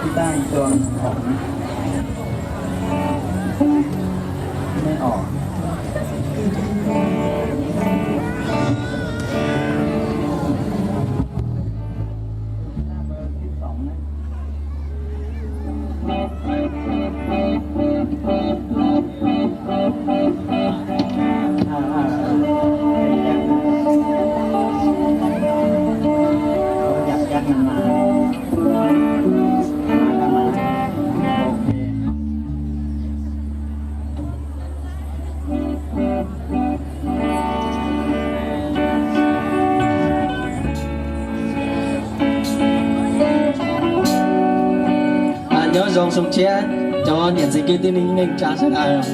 Ib tab ib co ntawm no, nej os. Nyob zoo xyoo tshiab cov niam txiv kwv tij neej tsa sawv daws.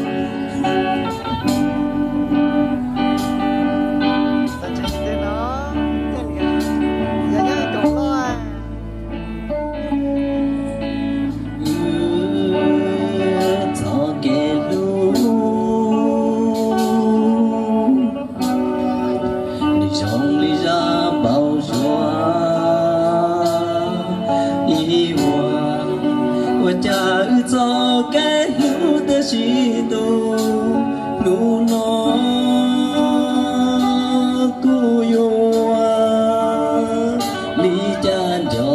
Txoj kev hlub nws zoo li zaj npau suav ib vuag, ua cas wb txoj kev hlub tiam sis tus hnub no kuj yuav li cas nco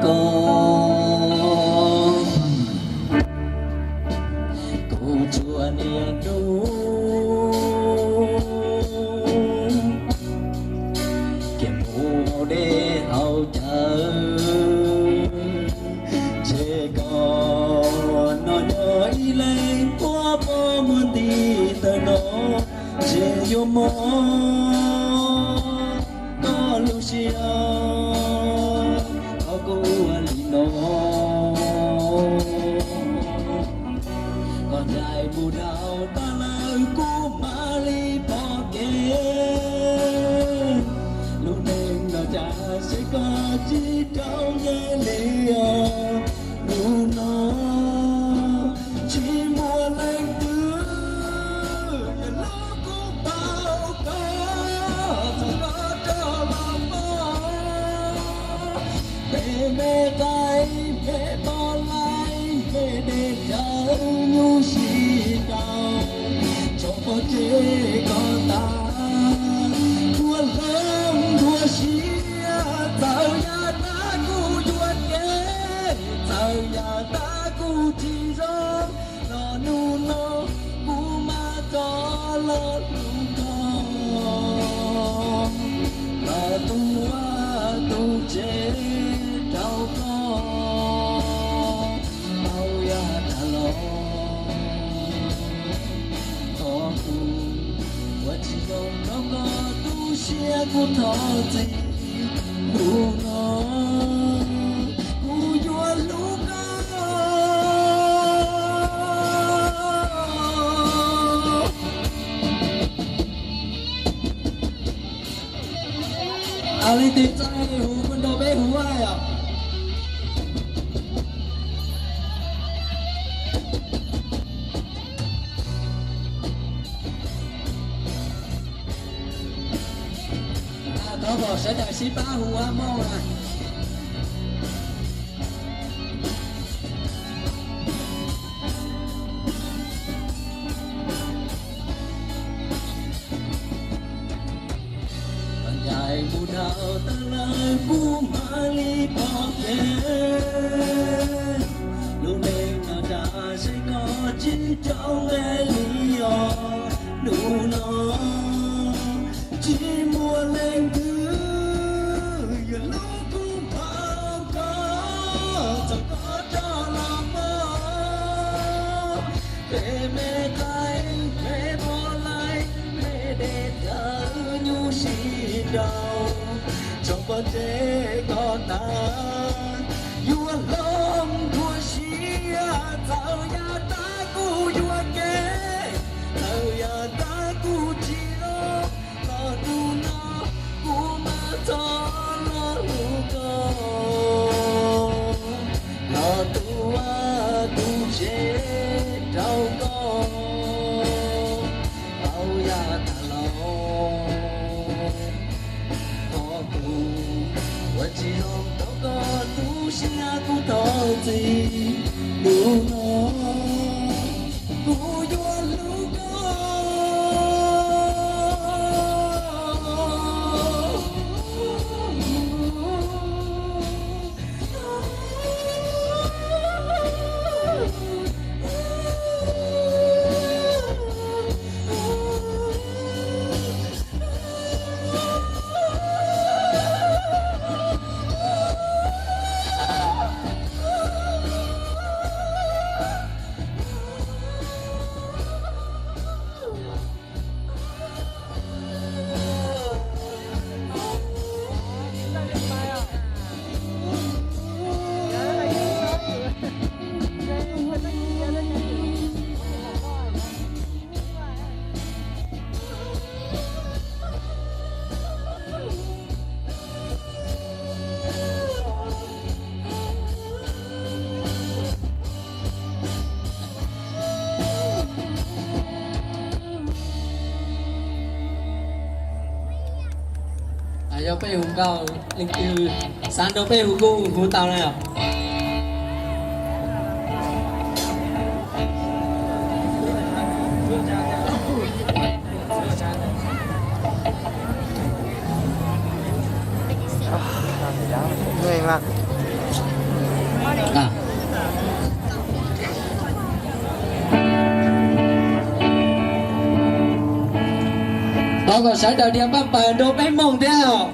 koj. Kuv tsuas niaj hnub kiag mus hauv dej hauv cawv, ntshe koj no nyob ib leeg ua poj muag nti taw no, ntshe yuav mob koj lub siab, koj kuj ua li no. Koj ncaim mus dhau tag lawm kuv mam li pom kev, lub neej no cas seb koj tsis rau nyiaj li os. Hnub no tsis muaj leej twg yog lub kub npau koj txog koj rov los mob. Peb me qaib peb poj laib peb dej cawv nyuj si rau, tso pov tseg koj tas, ua hlob nthuav siab. Txawm yav tas kuv yuam kev, txawm yav tas kuv tsis zoo, los hnub no kuv mam rov los hlub koj, los tu vaj tu tsev rau koj. Tau yav tas los, thov kuv ua tsis zoo rau koj, tu siab kuv thov txim. Hnub no kuv yuav hlub koj. Leej twg txawj hu koj nrog peb hu yom. Thov kom sawv daws sib pab hu ua hmoob na. Koj ncaim mus dhau tag lawm kuv mam li pom kev, lub neej no cas seb koj tsis rau nqe li os. Hnub no tsis muaj leej twg yog lub kub npau koj txog koj rov los mob. Peb me qaib peb poj laib peb dej cawv nyuj si rau, tso pov tseg koj tas, yuav hlob nthuav siab. Txawm yav tas kuv yuam kev, txawm yav tas kuv tsis zoo, los hnub no kuv mam rov los hlub koj, los tu vaj tu tsev rau koj. Tau yav tas los, thov kuv ua tsis zoo rau koj, tu siab kuv thov Yog peb hu nkauj, leej twg xav nrog peb hu kuj hu tau na yom. Thov kom sawv daws dhia paj paws nrog peb mloog thiab os.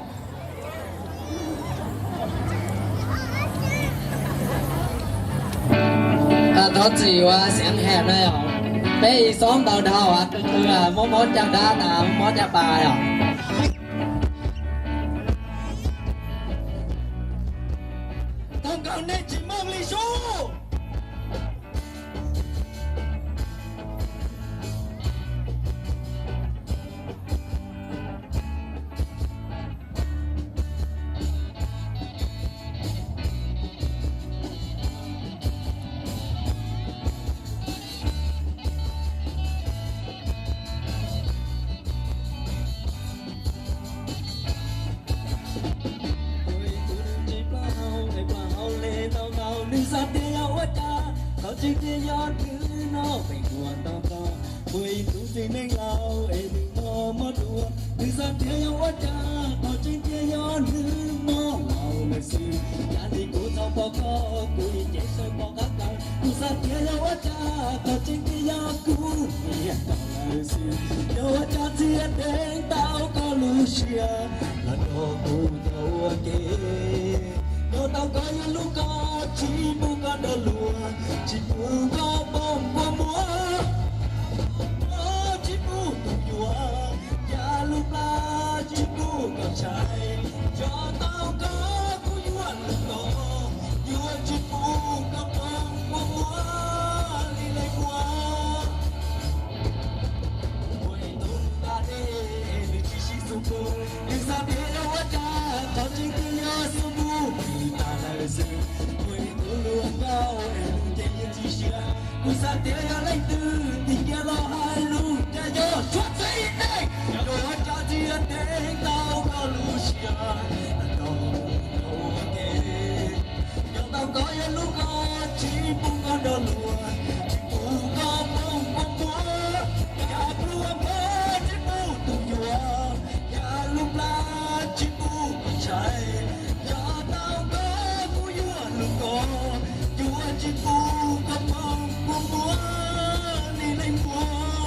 Thov txim uas xiav hem na yom. Peb ib xob ntaus dhau uas kw kw, mob mob caj dab tas mob caj pas yom. Tau nkaus nej tsis mooj li sub. Tus nws tsis plaub hau, es plaub hau le tau ntau, nws xav tias yog ua cas, qhov tseeb tiag yog nws no pheej ua tau ntau. Muaj ib tug txiv neej laus es nws mob mob dua, nws xav tias yog ua cas, qhov tseeb tiag yog nws mob laus lawm xwb. Yam li kuv txhob pom koj, kuv ib ce sawv pom qab kawg, kuv xav tias yog ua cas, qhov tseeb tiag yog kuv niam tau lawm xwb. Yog ua cas txiv deev tau koj lub siab los nrog kuv tau ua ke, nrog tau koj yog lub koj tsis pub koj nrog luag, tsis pub koj poob kua muag, tsis pub tus yuav, yam lub plab tsis pub koj ntshai, nrog tau koj kuv yuav lub koj, yuav tsis pub koj poob kua muag li leej muam. Muaj ib tug nta dej, nws tsis sib xub npug, nws xav tias yog ua cas, qhov tseeb tiag yog xub npug li tas lawm xwb. Muaj ib tug hluas nkauj, nws ces yeej tsis siab, kuv xav tias yog leej twg tig kiag los hais lus cas yog suav txij neej, yog ua cas txiv deev tau koj lub siab, nrog koj ua ke, nrog tau koj yog lub koj tsis pub koj nrog luag, tsis pub koj poob kua muag, yam lub plab tsis pub tus yuav, yam lub plab tsis pub koj ntshai, nrog tau koj kuv yuav lub koj, yuav tsis pub koj poob kua muag li leej muam.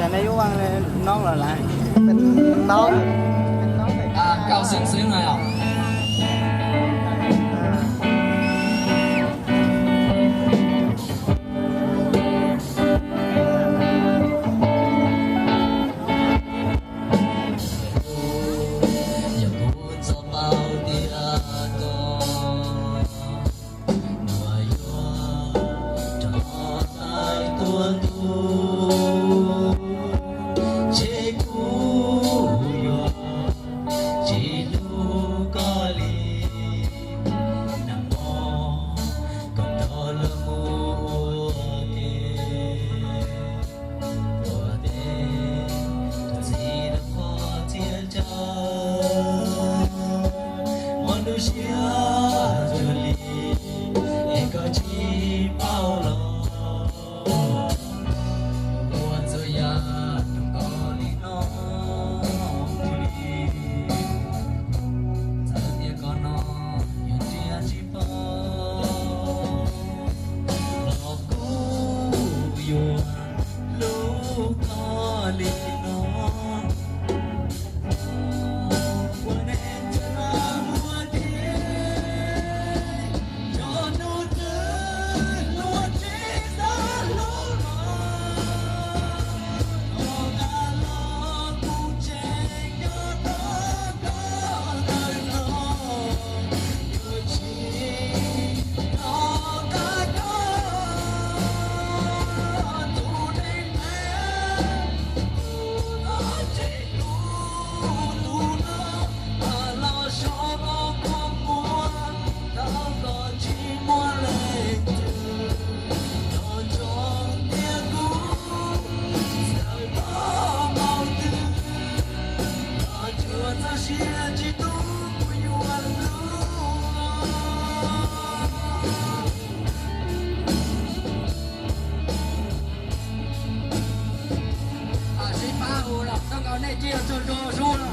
Neb yuav ua noob los lawm? Noob. Nkauj xeeb xeeb no yog. Yog kuv txoj paub tias koj yuav rov qab tuaj ntu, ces kuv yuav tsis hlub koj li. Nag hmo koj rov los mus ua ke, ua teb rau txiv rau qhua txias ntsag, muaj lub siab cuag li es koj tsis paub los. Ua txhua yam rau koj li no li, txawm tias koj no yuav ntsia tsis pom, los kuv yuav hlub koj li no. Ua neej ntshaw muaj dhev, cov hnub twg luag tsis xav hlub los, los nqa los kuv tseem nyob tos koj ntawm no. Yuav tsis tos koj, tus neeg ntev, tus no tseem hlub tus no, los so los kua muag, tau los tsis muaj leej twg los nrog tiag kuv, txawm tau mus twg los cuag txoj sia tsis tu kuv yuav hlub. Sib pab hu los koj nkaus nej cia tso tso sub na.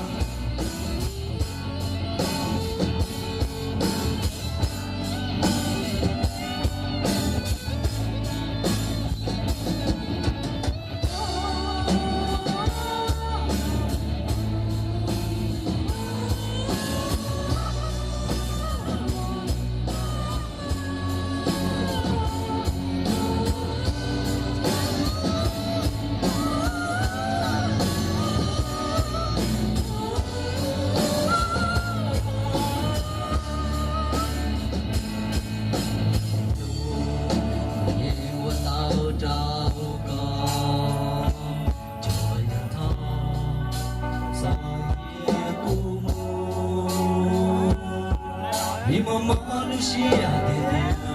Yeej ua tau rau koj cov yam thov txoj sia kuv mus, vim muaj mob lub siab tiag tiag.